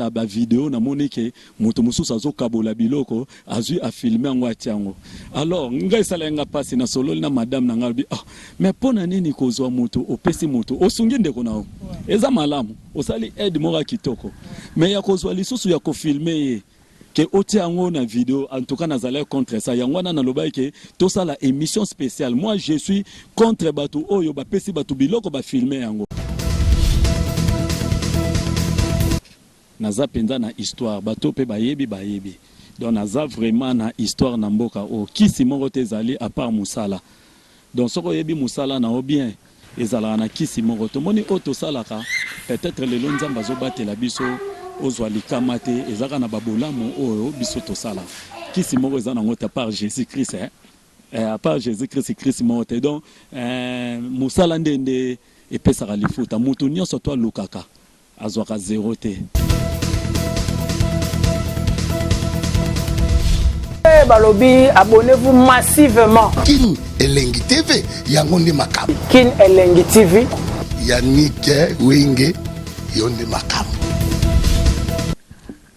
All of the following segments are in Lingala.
Ba video na moni ke moto mosusu azo kabola biloko azui a filme yango atia yango alors nga esalaki nga pasi na sololi na madame na nga alobi ah mais pona nini kozua moto opesi moto osungi ndeko na yo eza malamu osali aide moko ya kitoko mais ya kozua lisusu ya ko filme ye ke otia yango na video en tout cas nazalaki contre ça yango wana nalobaki ke tosala emission speciale moi je suis contre batu oyo bapesi batu biloko ba filme yango. Naza penza na histoire bato oyo pe bayebi bayebi donc naza vraiment na histoire na mboka oyo kisi moko te ezali à part musala donc soki oyebi musala na yo bien ezalaka na kisi moko te omoni oyo tosalaka peut etre lelo nzambe azobatela biso ozwa likama te eza kaka na ba bolamu oyo biso tosala kisi moko eza nango te à part Jesus Christ eh à part Jesus Christ Christ moko te donc eh musala nde nde epesaka lifuta mutu nionso to alukaka Azwaka zero te. Balobi abonnez-vous massivement. Kin Elengi TV yango nde makambo. Kin Elengi TV. Yannick Wenge yo nde makambo.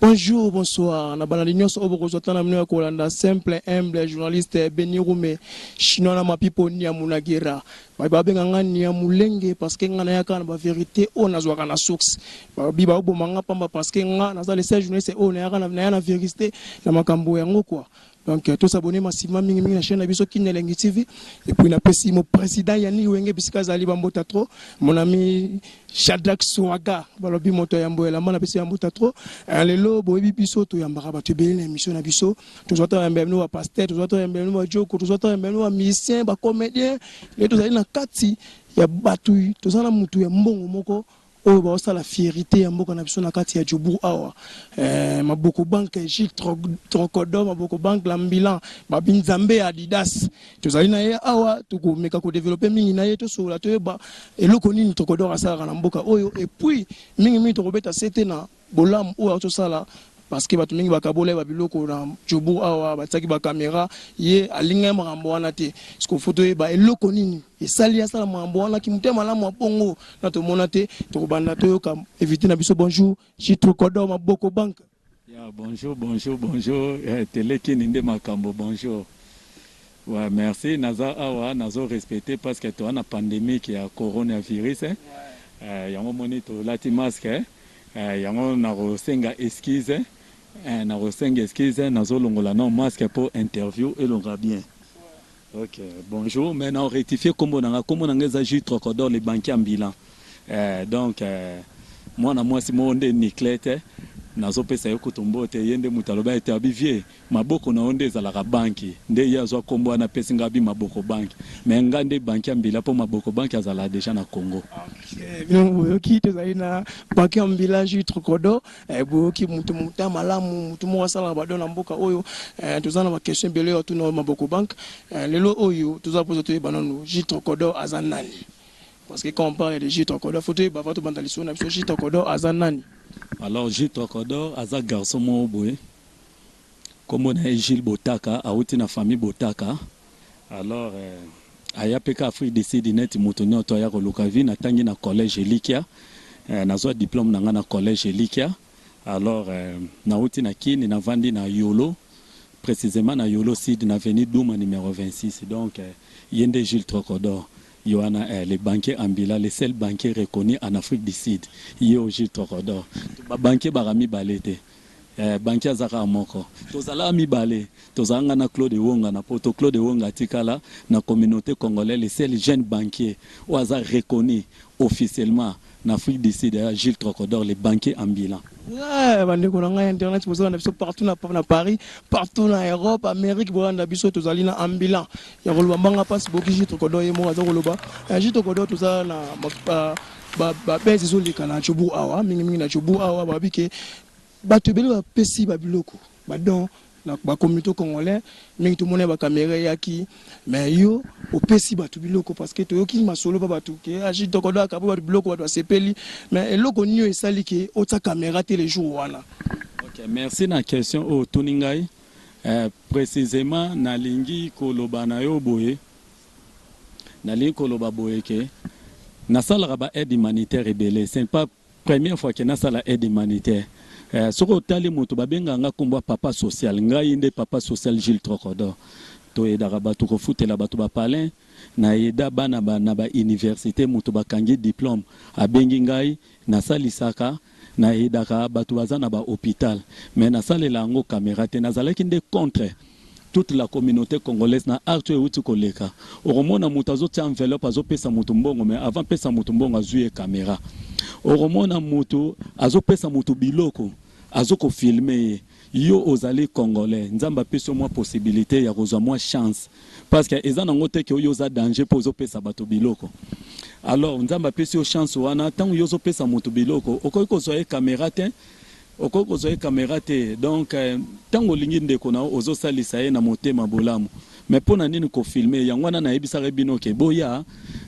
Bonjour, bonsoir. Na balandi nyonso oyo bokozwa ntango na bino ya kolanda simple humble journaliste Beni Rume chinois na mapipo Niamunagera. Bato babenga nga Niamulenge parce que nga nayaka na ba verite oyo nazwaka na source. Balobi baoboma nga pamba parce que nga naza le seul journaliste oyo nayaka na naya na verite na makambo yango quoi. Donc to s'abonner massivement mingi mingi na chaîne na biso Kin Elengi TV et puis napesi mon président Yannick Wenge bisika azali ba mbota trop mon ami Shadrack Swaga balobi moto ya yambo elamba napesi ya mbota trop. Lelo boyebi biso toyambaka bato ebele na émission na biso. Tozwa ta yamba bino ba pasteur, tozwa ta yamba bino ba joko, tozwa ta yamba bino ba musicien, ba comedien. Lelo tozali na kati ya bato, toza na mutu ya mbongo moko oyo baosala fierité ya mboka na biso na kati ya Joburg awa. Maboko banque Gilles Trocodo, maboko banque l'ambulant, babi Nzambe ya Adidas. Tozali na ye awa, tokomeka ko développer mingi na ye, tosolola toyeba eloko nini Trocodor asalaka na mboka oyo et puis mingi mingi tokobeta sete na bolamu oyo azosala parce que bato mingi bakabola ye ba biloko na Joburg awa, batiaki ba camera, ye alingaki makambo wana te. Sikoyo faut toyeba eloko nini esali ye asala makambo wana, ki motema malamu ya bongo na tomona te. Tokobanda toyoka invité na biso. Bonjour Gilles Trocodor Maboko Banque. Ya bonjour bonjour bonjour eh, tele kini nde makambo bonjour. Ouais, merci naza awa nazo respecter parce que toza na pandemique ya coronavirus eh. Eh, yango moni tolati masque eh. Eh, yango nakosenga excuse eh, nakosenga excuse nazolongola nao masque po interview elonga bien. Ok, bonjour, mais nao rectifier kombo na nga, kombo na nga eza Jules Trocodor le banquier ambulant. Eh, donc eh, mwana mwasi moko nde Niclette nazopesa ye kutu mbote, ye nde moto aloba ete abi vieux maboko na yo nde ezalaka banki, nde ye azwa kombo wana apesi nga abi maboko banki, mais nga nde banquier ambila po maboko banki azalaka dejà na Congo. Ok, bino boyoki tozali na banquier ambila Jules Trocodor. Boyoki mutu muta malamu, mutu moko asalaka ba don na mboka oyo. Toza na ba question ebele oyo atuna maboko banque. Lelo oyo toza posa toyeba nanu Jules Trocodor aza nani? Parce que quand on parle de Jules Trocodor, faut toyeba avant tobanda lisolo na biso Jules Trocodor aza nani? Alors Jules Trocodor aza garçon moko boye kombo na ye Jules Botaka awuti na famille Botaka alors aya pe ka Afrique du Sud neti mutu nioto aya koluka vie natangi na collège Elikia nazua diplome na nga na collège Elikia alors nawuti na kin navandi na Yolo precisement na Yolo Sud na avenue Duma numero 26 donc ye nde Jules Trocodor ye wana eh, le banquier ambulant le seul banquier reconnu en Afrique du Sud ye oyo Jules Trocodor ba banquier baka mibale te Eh banquier aza kaka moko. Tozalaka mibale, tozalaka nga na Claude Ewonga na poto. Claude Ewonga atikala na communaute congolais le seul jeune banquier oyo aza reconnu officiellement na Afrique du Sud eza Jules Trocodor le banquier ambulant. Ouais, bandeko na ngai internet bozolanda biso partout na, na Paris, partout na Europe, Amérique, bolanda biso tozali na ambulant ya koloba mbanga pasi boki Jules Trocodor ye moko aza koloba. Eh, Jules Trocodor toza na ba ba, ba buzz ezoleka na Joburg awa, mingi mingi na Joburg awa babi ke bato ebele bapesi ba biloko ba don na ba communauté congolais mingi tomoni ba camera eyaki mais yo opesi bato biloko parce que toyoki masolo pa bato ke agi tokodo akapo bato biloko bato basepeli mais eloko nini oyo esali ke otia camera te le jour wana? Ok, merci na question oyo otuni ngai. Eh, precisement nalingi koloba na yo boye, nalingi koloba boye ke nasalaka ba aide humanitaire ebele, ce n'est pas première fois que nasala aide humanitaire. Soki otali moto babengaka nga nkombo ya papa social, ngai nde papa social Gilles Trocodor. Toyedaka bato kofutela bato bapalin, nayeda bana ba, na bauniversité, moto bakangi diplôme abengi ngai, nasalisaka, nayedaka bato baza na bahôpital, mais nasalela yango caméra te. Nazalaki nde contre toute la communauté congolaise na acte oyo euti koleka. Okomona moto azotia enveloppe, azopesa moto mbongo, mais avant pesa moto mbongo, azwi ye caméra. Okomona moto azopesa moto biloko, azokofilmer ye. Yo ozali Congolais, Nzambe apesi yo mwa possibilité ya kozwa mwa chance, parce que eza nango te ke oyo oza danger mpo ozopesa bato biloko. Alors Nzambe apesi yo chance wana, ntango yo ozopesa moto biloko, okoki kozwa ye caméra te, okoki kozwa ye caméra te. Donc ntango olingi ndeko na yo, ozosalisa ye na motema bolamu, mais mpo na nini kofilmer? Yango wana nayebisaka bino ke boya,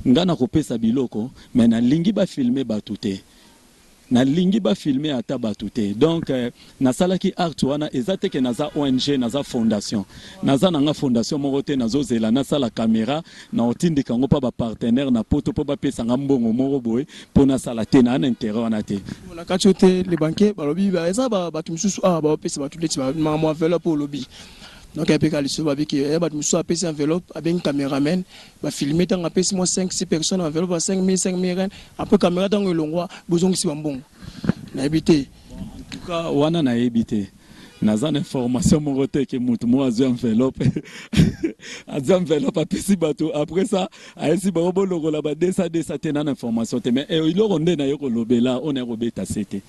nga na kopesa biloko, mais nalingi bafilmer bato te, nalingi bafilmer ata bato te. Donc nasalaki acte wana, eza te ke naza ONG, naza fondation, naza nanga fondation moko te. Nazozela nasala caméra na otindika yango mpo bapartenaire na Poto mpo bapesanga mbongo moko boye mpo nasala te, naa na intérêt wana te. Na kati oyo te, le banquier, balobi eza bato mosusu awa baopesa bato neti makambo enveloppe olobi. Donc apeka lisusu, babiki ya bato mosusu, apesi enveloppe, abengi cameraman, bafilmer. Ntango apesi mwa 5 6 personnes enveloppe ya 5 000 5 000 rand, après caméra ntango elongwa, bozongisi bambongo. Nayebi te. En tout cas wana nayebi te, naza na information moko te ke motu moko azwi enveloppe, azwi enveloppe, apesi bato, après ça ayesi bango bolongola ba 200 200 te. Na na information te, mais eloko nde naye kolobela oyo, naye kobeta se te.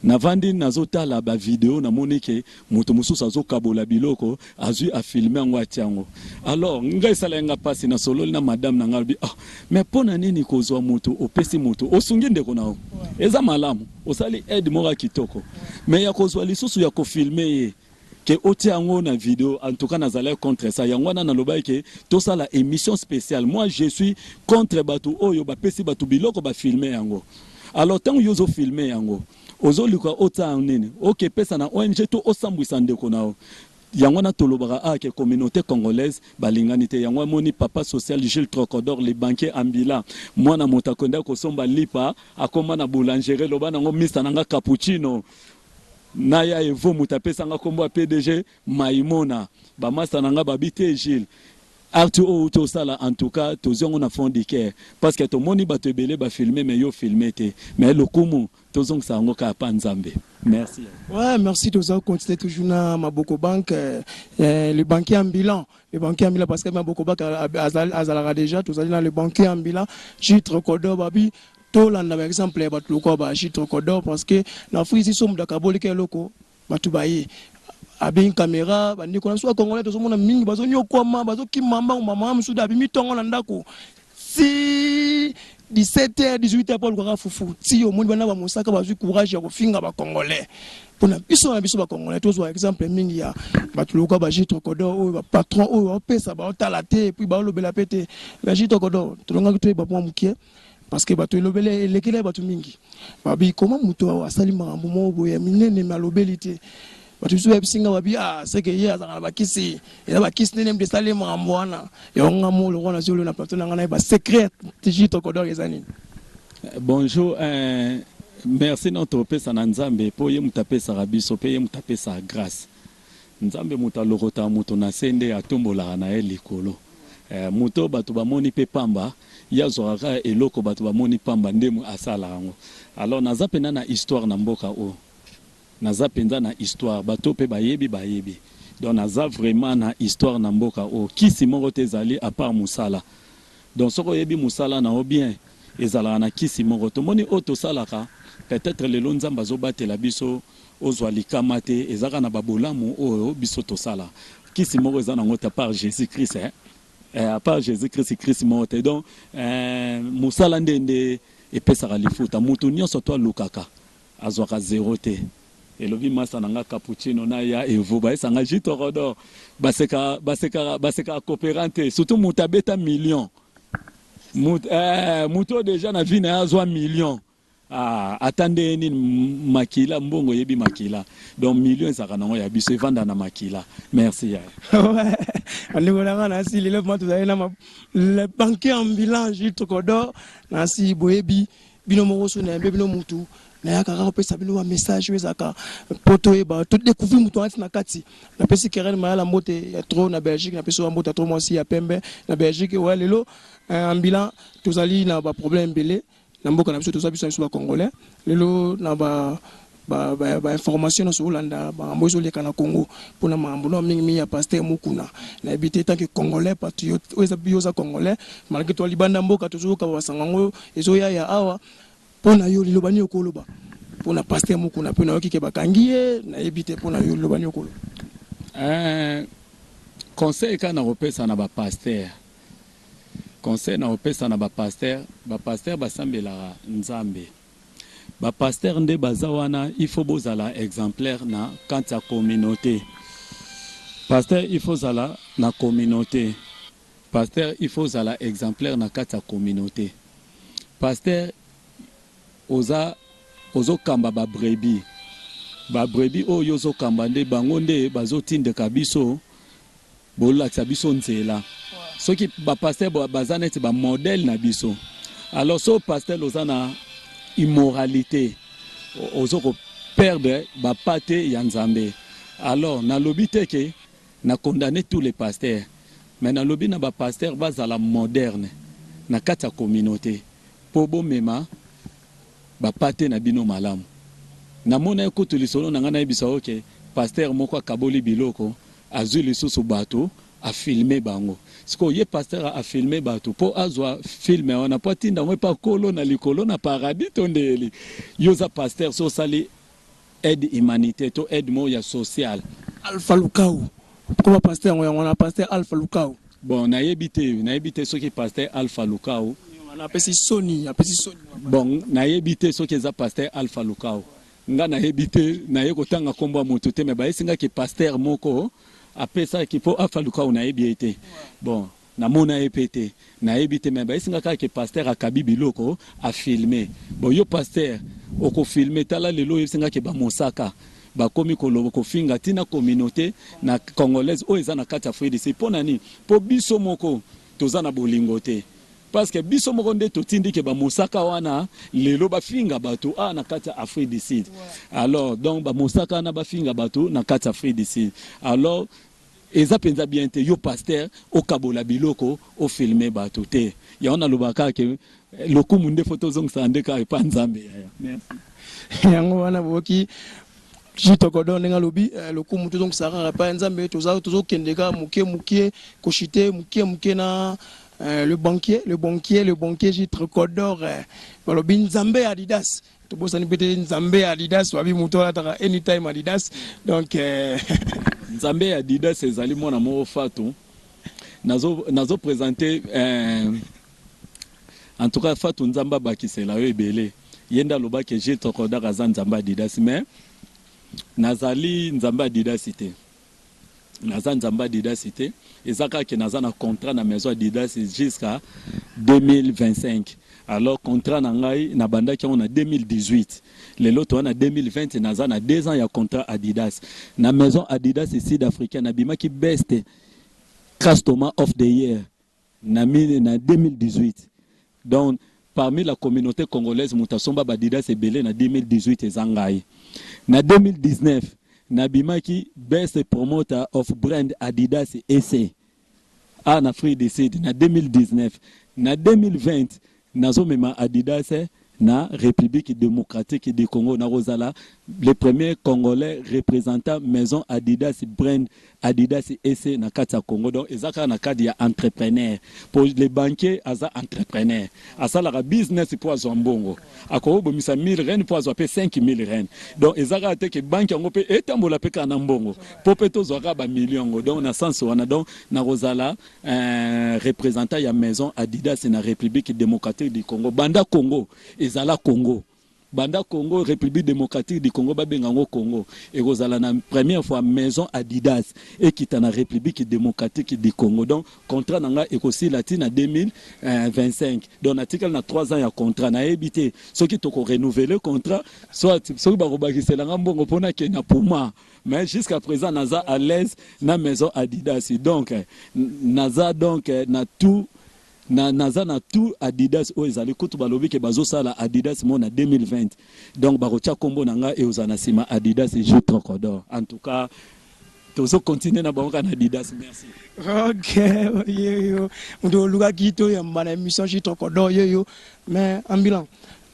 Navandi, nazotala bavideo, namoni ke moto mosusu azokabola biloko, azwi, afilmer yango, atia yango. Alors ngai esala nga mpasi. Nasololi na madame na ngai, alobi: "Ah, mais mpo na nini kozwa moto, opesi moto, osungi ndeko na yo, eza malamu, osali aide moko ya kitoko, mais ya kozwa lisusu ya kofilmer ye ke otia yango na video?" En tout cas nazalaki contre ça. Yango wana nalobaki ke tosala émission spéciale. Moi, je suis contre bato oyo bapesi bato biloko, bafilmer yango. Alors ntango yo ozofilmer yango, ozoluka otia nini? Okepesa na ONG to osambwisa ndeko na yo? Yango wana tolobaka a ke communauté congolaise balingani te. Yango amoni papa social Gilles Trocodor, le banquier ambila, mwana moto akenda kosomba lipa, akóma na boulangerie, loba nango mista na nga cappuccino na ya evo. Moto apesanga nkombo ya PDG Maimona, bamasta na nga babi te: "Gilles, acte oyo outi osala, en tout cas tozwi yango na fond du cœur, parce que tomoni bato ebele bafilmer, mais yo filmer te. Mais lokumu tozongisa yango kaka pa Nzambe." Merci. Ouais, merci. Toza continuer toujours na Maboko Bank, le banquier ambulant, le banquier ambulant, parce que Maboko Bank azalaka déjà. Tozali na le banquier ambulant Gilles Trocodor. Babi tolanda par exemple ya bato lokola ba Gilles Trocodor, parce que na Afrique so moto akabolika eloko, bato baye, abengi caméra. Bandeko na biso Bacongolais, tozomona mingi bazonyokwama, bazokima mbango. Mama mosusu abimi ntongo na ndako si 17 h 18 h mpo alukaka fufu. Ti omoni bana bamosaka bazwi courage ya kofinga Bacongolais. Mpona biso na biso Bacongolais, tozwa exemple mingi ya bato lokola ba Gilles Trocodor oyo, bapatron oyo baopesa, baotala te, et puis baolobela mpe te. Ba Gilles Trocodor, tolongaki toyeba mwa mokie, parce que bato elobele elekeli bato mingi. Babi koma moto asali makambo moko boye ya minene, me alobeli te. Bato biso bayebisi nga, babi: "Ah, seke ye azalaka na bakisi, eza bakisi nene moto esali makambo wana." Yango nga mo lokwa nazwi olo na plateau na nga, nayeba secret Gilles Trocodor eza nini. Bonjour, merci. Na topesa na Nzambe, mpo ye moto apesaka biso, mpe ye moto apesaka grâce. Nzambe moto alokotaka moto na se nde atombolaka na ye likolo. Moto bato bamoni mpe pamba, ye azwaka kaka eloko bato bamoni pamba nde asala yango. Alors naza mpenza na histoire na mboka oyo, naza mpenza na histoire, bato mpe bayebi, bayebi. Donc naza vraiment na histoire na mboka oyo. Kisi moko te ezali à part mosala. Donc soki oyebi mosala na yo bien, ezalaka na kisi moko tomoni oyo tosalaka. Peut-être lelo Nzambe azobatela biso, ozwa likama te, ezaka na babolamu oyo biso tosala. Kisi moko eza nango te à part Jésus Christ, eh? Eh, à part Jésus Christ, Christ moko te. Donc mosala nde nde epesaka lifuta. Motu nyonso to alukaka azwaka zero te. Elobi masa na nga cappuccino na ya evo, bayesanga Gilles Trocodor, baseka, baseka, baseka coopérant te, surtout moto abeta million, moto oyo déjà na vie na ye azwa million. Ah, ata nde nini, makila mbongo oyebi makila. Donc million ezalaka nango ya biso, evanda na makila. Merci ya. Bandeko na nga, nasi lelo ma tozali na le banquier ambulant Gilles Trocodor. Nasi boyebi bino moko so nayambe bino mutu. Nayaka kaka kopesa bino ba message oyo ezalaka mpo toyeba, todécouvrir moto wana na kati. Napesi Keren Mayala mbote ya trop na Belgique, napesi wa mbote ya trop, mwasi ya pembe na Belgique. Oya lelo en bilan, tozali na baproblème ebele na mboka na biso. Toza biso na biso bacongolais. Lelo na ba bainformation nyonso olanda, makambo ezoleka na Congo, mpona makambo no mingimingi ya pasteur Mokuna, nayebi te, tant que Congolais, patriote oyo eza yo, oza Congolais malgré to libanda mboka, tozoyoka basango yango ezoyaya awa. Mpo na yo, liloba nini okoloba mpona pasteur Mokuna? Mpe nayoki ke bakangi ye, nayebi te, mpo na yo, liloba nini okoloba? Conseil kaka na kopesa na bapasteur, conseil na kopesa na bapasteur, bapasteur basambelaka Nzambe. Bapasteur nde baza wana, il faut bozala exemplaire na kati ya communauté. Pasteur, il faut ozala na communauté. Pasteur, il faut ozala exemplaire na kati ya communauté. Pasteur, oza ozokamba babrebis. Babrebis oyo ozokamba nde bango nde bazotindika biso, bolakisa biso nzela. Soki bapasteur baza neti bamodèle na biso, alors so pasteur oza na immoralité, ozo koperdre bapate ya Nzambe. Alors nalobi te ke na condamner tous les pasteurs, mais nalobi na bapasteur bazala moderne na kati ya communauté mpo bomema bapate na bino malamu. Namona ekutu lisolo na ngai, nayebisa oke pasteur moko akaboli biloko, azwi lisusu bato, afilme bango. Sikoyo ye pasteur afilme bato mpo azwa film wana mpo atinda yango epa kolo na likolo na paradis. To ndeyeli yo oza pasteur, so osali aide humanité to aide moko ya sociale. Alpha Lukau, koma pasteur yango, yango wana pasteur Alpha Lukau. Bon, nayebi te, nayebi te soki pasteur Alpha Lukau. Apesi soni, apesi soni. Bon, nayebi te soki eza pasteur Alpha Lukau. Nga nayebi te, naye kotanga nkombo ya moto te, me bayesingaki pasteur moko apesaki mpo Alpha Lukau, nayebi ye te. Bon, namona ye mpe te, nayebi te, me bayesinga kaka ke pasteur akabi biloko, afilme. Bon, yo pasteur okofilme, tala lelo oyebisingaki bamosaka bakomi koloba, kofinga ntina communauté na congolaise oyo eza na kati ya Afrique du Sud. Mpo na nini? Mpo biso moko toza na bolingo te, parce que biso moko nde totindiki bamosaka wana lelo bafinga bato awa na kati ya Afrique du Sud. Alors donc bamosaka wana bafinga bato na kati ya Afrique du Sud. Alors eza mpenza bien te, yo pasteur okabola biloko, ofilme bato te. Yango nalobaka kaka ke lokumu nde fo tozongisaka nde kaka epa Nzambe, yaya. Merci. Yango wana boyoki Jitokodo ndenge alobi, lokumu tozongisaka kaka epai ya Nzambe. Tozokende kaka moke moke, koshite moke moke na le banquier, le banquier, le banquier Jitrokodor. Balobi Nzambe ya Adidas, tobosani mpe te Nzambe ya Adidas, babi moto alataka anytime Adidas, donc Nzambe ya Adidas ezali mwana moko Fatu nazo présenter. En tout cas Fatu, Nzambe abakisela yo ebele. Ye nde alobaki Jitokodor aza Nzambe Adidas, mais nazali Nzambe Adidas te, naza Nzambe Adidas te. Eza kaka naza na contrat na maison Adidas jusqu'à 2025. Alors contrat na ngai nabandaki yango na 2018, lelo toza na 2020, naza na 2 ans ya contrat Adidas na maison Adidas sud africain. Nabimaki best customer of the year na 2018. Donc parmi la communauté congolaise, moto asomba baadidas ebele na 2018 eza ngai. Na 2019 nabimaki best promoter of brand Adidas ec a na Afrique du Sud na 2019. Na 2020 nazomema Adidas na République démocratique du Congo. Nakozala le premier Congolais représentant maison Adidas, brand Adidas ec na kati ya Congo. Donc eza kaka na cadre ya entrepreneur, po le banquier aza entrepreneur, asalaka business mpo azwa mbongo, akobomisa 1000 rand mpo azwa mpe 5000 rand. Donc eza kaka te ke banque yango mpe etambola mpe kaka na mbongo mpo mpe tozwa kaka bamillion yango. Donc na sens wana, donc nakozala représentant ya maison Adidas na République démocratique du Congo. Banda Congo ezala Congo, banda Congo, République démocratique du Congo, babenga yango Congo, ekozala na première fois maison Adidas ekita na République démocratique du Congo. Donc contrat na ngai ekosila ti na 2025, donc natikali na 3 ans ya contrat. Nayebi te soki tokorenouveler contrat, soit soki bakobakisela nga mbongo mpona kende na Puma, mais jusqu'à présent naza à l'aise na maison Adidas. Donc naza donc na tout. Na naza na tout Adidas oyo ezali kutu balobi ke bazosala Adidas mo na 2020 donc bakotia kombo na nga eozala na nsima Adidas Jules Trocodor. En tout cas tozo continuer na bango kaka na Adidas. Merci. Ok, yeyo moto olukaki toyamba na émission Jules Trocodor yeyo. Mais ambulant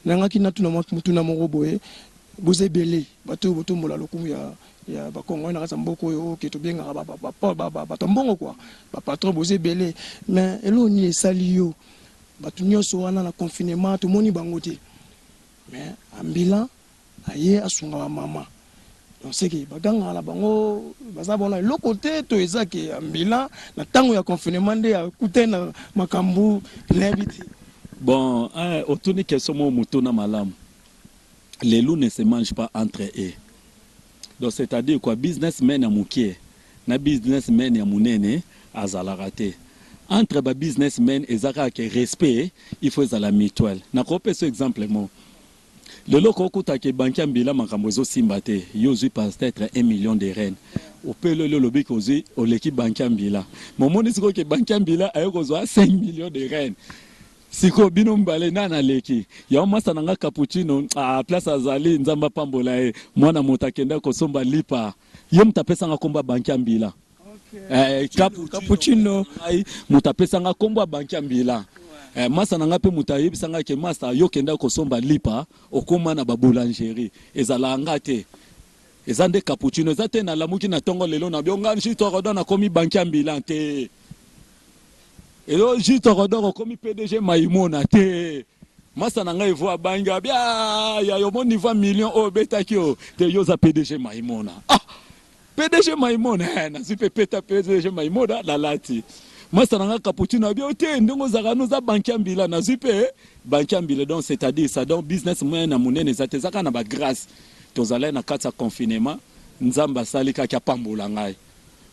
nangaki natuna motuna moko boye: boza ebele bato oyo botombola lokumu ya Bakongo na kati ya mboka oyo, oke tobengaka bato mbongo kua, bapatron, boza ebele. Mais eloko nini esali yo bato nyonso wana na confinement tomoni bango te, mais ambulant aye asunga bamama? Donc seke bagangaka na bango baza bona eloko te, to eza ke ambulant na ntango ya confinement nde akute na makambo, nayebi te. Bon, otuni question moko, motuna malamu. Les loups ne se mangent pas entre eux. Donc c'est-à-dire quoi? Businessman ya mokie na businessman ya monene azalaka te. Entre ba businessmen eza kaka ke respect, il faut ezala mutuel. Nakopesa exemple mo: lelo kokutaka banque ya mbila, makambo ezosimba te, yo ozwi peut-être 1 million de rands, opeleli, olobi ke ozwi, oleki banque ya mbila. Momoni sikoyo ke banque ya mbila aye kozwa 5 millions de rands. Sikoyo bino mibale, nani aleki? Yango masa na nga Capuccino, ah, place azali, Nzambe apambola ye. Mwana moto akenda kosomba lipa, ye moto apesanga nkombo ya banque ya mbila. Eh, Cappuccino. Ngai moto apesanga nkombo ya banque ya mbila. Eh, masa na nga mpe moto ayebisanga ke masa yo kenda kosomba lipa, okóma na baboulangerie. Ezalaka nga te, eza nde Capuccino. Eza te nalamuki na ntongo lelo na bio nga Jules Torodo nakomi banque ya mbila te, elo Jules Torodo okomi PDG Maimona te. Masa na ngai evo abangi abi: "Ah, ya yo mo niveau million oyo obetaki oyo te, yo oza PDG Maimona." Ah, PDG Maimona, eh, nazwi mpe peta PDG Maimona nalati. Masa na nga Capuccino abi o te, ndenge ozalaka no, oza banque ya mbila, nazwi mpe banque ya mbila. Donc c'est-à-dire ça, donc business moyen na monene eza te, eza kaka na bagrâce. Tozalaki na kati ya confinement, Nzambe asali kaka apambola ngai.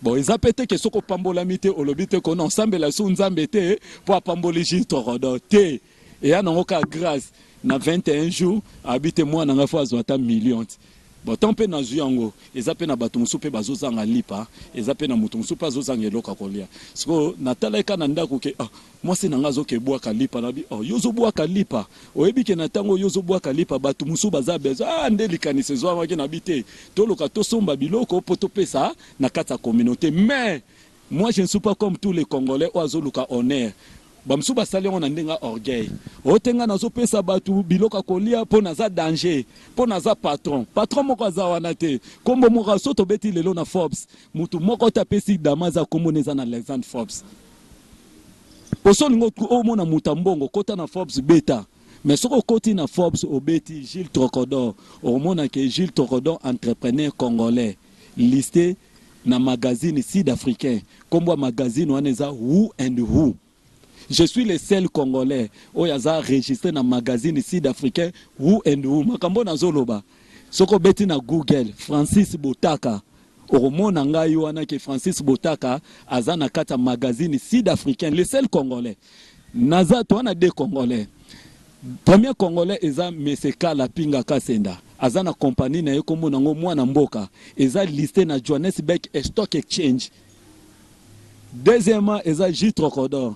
Bon, eza mpe te ke soki opambolami te, olobi te kona osambela so Nzambe te mpo apamboli Jules Torodo te. Eya nango kaka grâce. Na 21 jours abi te mwana ngai fo azwa ata million te. Bon, tant mpe nazwi yango, eza mpe na bato mosusu mpe bazozanga lipa, eza mpe na moto mosusu mpe azozanga eloko ya kolia. Sikoyo natalaki kaka na ndako ke ah, mwasi na ngai azokebwaka lipa. Nabi: "Oh, yo ozobwaka lipa, oyebi ke na ntango oyo ozobwaka lipa, bato mosusu baza besoin." Ah, nde likanisi ezwamaki na bi te, toluka tosomba biloko mpo topesa na kati ya communauté. Mais moi, je ne suis pas comme tous les Congolais oyo azoluka honneur. Bamosusu basali yango na ndenge ya orgueil. Oyo te, ngai nazopesa bato biloko ya kolia mpo naza danger, mpo naza patron. Patron moko aza wana te. Nkombo moko so tobeti lelo na Forbes, motu moko te apesi dama aza nkombo na eza na Alexandre Forbes. Oso olingi omona moto ya mbongo, kota na Forbes, beta. Mais soki okoti na Forbes, obeti Gilles Trocodor, okomona ke Gilles Trocodor, entrepreneur congolais, listé na magazine sud africain. Nkombo ya magazine wana eza Who and Who. Je suis le seul Congolais oyo aza enregistré na magazine sud africain Who and Who. Makambo nazoloba, soki obeti na Google Francis Botaka, okomona ngai wana ke Francis Botaka aza na kati ya magazine sud africain, le seul Congolais. Naza toa na deux Congolais. Premier Congolais eza Mesekala Pinga Kasenda, aza na compagnie na ye, kombo nango Mwana Mboka, eza listé na Johannesburg Stock Exchange. Deuxièmement eza J Trocodor,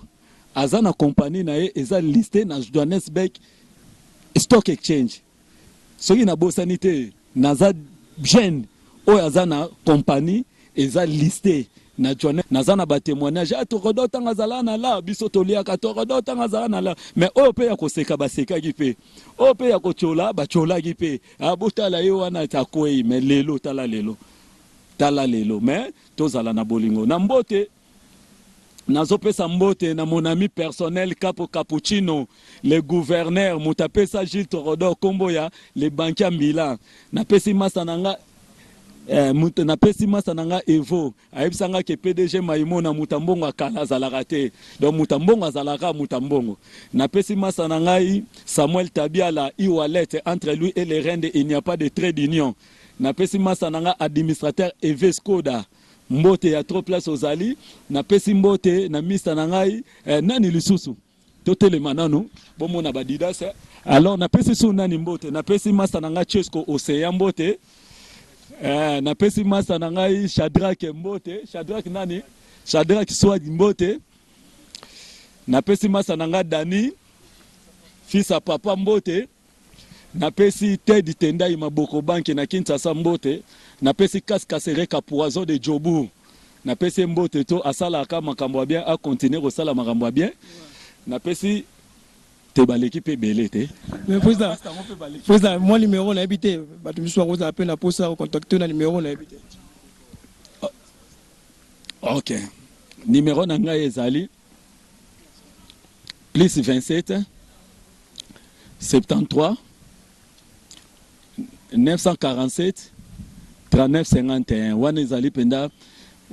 aza na compagnie na ye, eza listé na Johannesburg Stock Exchange. Soki nabosani te, naza jeune oyo aza na compagnie eza listé na Johannes. Naza na batémoignage: "Ah, Torodo ntango azala na la biso toliaka, Torodo ntango azala na la." Mais oyo mpe ya koseka basekaki, mpe oyo mpe ya kotiola batiolaki mpe: "Ah, botala ye wana akwei." Mais lelo tala, lelo tala lelo. Mais tozala na bolingo. Na mbote nazopesa mbote na mon ami personnel Capo Cappuccino, le gouverneur, moto apesa Gilles Torodo nkombo ya le banque ya mbila. Napesi masa na nga eh, moto napesi masa na nga Evo, ayebisanga ke PDG Maimona, moto mbongo akala azalaka te. Donc moto mbongo azalaka moto mbongo. Napesi masa na ngai Samuel Tabiala Iwalet, entre lui et les reines il n'y a pas de trait d'union. Napesi masa na nga administrateur Eve Skoda mbote ya trop, place ozali. Napesi mbote na mista na ngai eh, nani lisusu? Totelema nanu bomona badidas eh. Alors napesi su nani mbote? Napesi masa na ngai Chesco Oseya mbote eh, napesi masa na ngai Shadrak mbote. Shadrak nani? Shadrak Swag mbote. Napesi masa na nga Dani, fils ya papa, mbote. Napesi Ted Tendai Maboko Banke na Kinshasa mbote. Napesi Kaskasereka Poison de Jobourg, napesi ye mbote. To asalaka makambo ya bien, acontinue kosala makambo ya bien. Napesi te, baleki mpe ebele te. Mais président, président, moi numéro nayebi te. Bato misusu bakozala mpe na posa kocontacte na numéro, nayebi te. Ok, numéro na ngai ezali +27 73 947 39 51. Wana ezali mpenza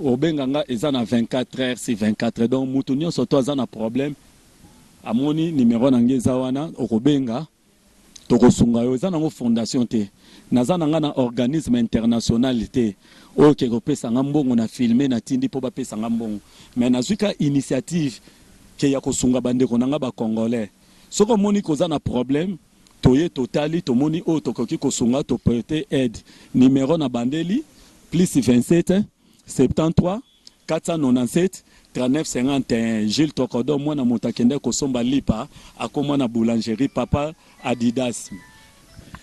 obenga nga, eza na 24 heures sur 24. Donc mutu nyonso to aza na problème, amoni numéro na ngai eza wana, okobenga, tokosunga yo. Eza nango fondation te, naza na nga na organisme international te oyo ke kopesa nga mbongo na filme natindi mpo bapesa nga mbongo. Mais nazwi ka initiative ke ya kosunga bandeko na nga bacongolais. Soki omoni koza na problème, toye, totali, tomoni oyo tokoki kosunga, toprêter aide. Numéro na bandeli +27 73 497 39 51. Gilles Tokodo, mwana moto akende kosomba lipa, akóma na boulangerie, papa Adidas.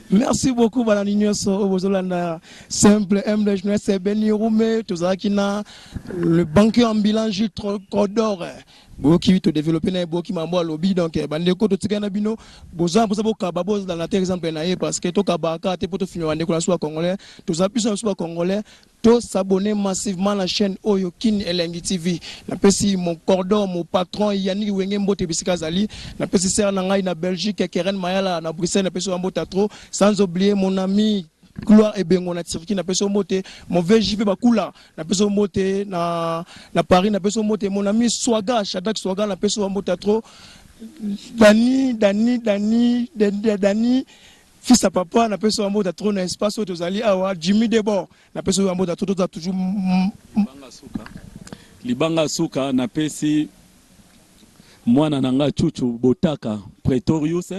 Merci beaucoup, balandi nyonso oyo bozolanda simple humble journaliste Beni Rume. Tozalaki na le banquier ambulant Gilles Trocodor. Boyoki todéveloppe na ye, boyoki mambo alobi. Donc bandeko, totikali na bino. Boza mposa bokaba, bozolanda te exemple na ye, parce que tokabaka te mpo tofilme bandeko na biso bacongolais. Toza biso na biso bacongolais. Tos'abonner massivement na chaîne oyo, Kin Elengi TV. Napesi mon cordon, mon patron Yannick Wenge mbote bisika azali. Napesi sœur na ngai na Belgique, Keren Mayala na Bruxelles, napesi yo mbote trop. Sans oublier mon ami Gloire Ebengo na Turquie, napesi yo mbote. Mon VJP Bakula, napesi yo mbote na Paris, napesi yo mbote. Mon ami Swaga, Shadak Swaga, napesi yo mbote trop. Dani, Dani, Dani, Dani, Dani fils à papa, napesi yo mbote trop. Na espace oyo tozali awa, Jimmy Debord, napesi yo mbote trop. Toza toujours. Libanga suka, napesi mwana na nga Chuchu Botaka Pretorius,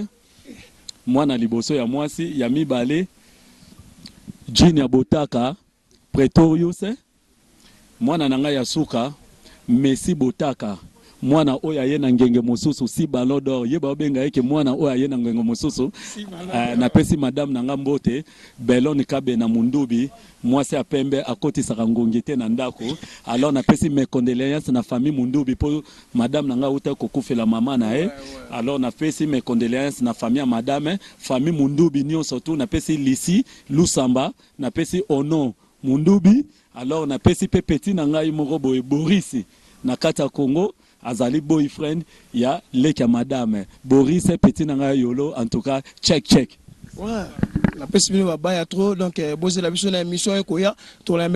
mwana liboso ya mwasi, ya mibale Junior Botaka Pretorius, mwana na ngai ya suka Messi Botaka, mwana oyo aye na ngenge mosusu, si Ballon d'Or ye baobenga ye ke mwana oyo aye na ngenge mosusu. Napesi madame na nga mbote, Belone Kabe na Mundubi, mwasi ya pembe akotisaka ngongi te na ndako. Alors napesi mes condoléances na famille Mundubi mpo madame na nga auta kokufela mama na ye. Alors napesi mes condoléances na famille ya madame, famille Mundubi nyonso tu. Napesi Lisi Lusamba, napesi Ono Mundubi. Alors napesi mpe petit na ngai moko boye, Boris, na kati ya Congo, azali boyfriend ya leki ya madame. Boris, petit na ngai yolo, en tout cas check check. Ouais, napesi bino babaya trop. Donc bozela biso na émission ekoya tola.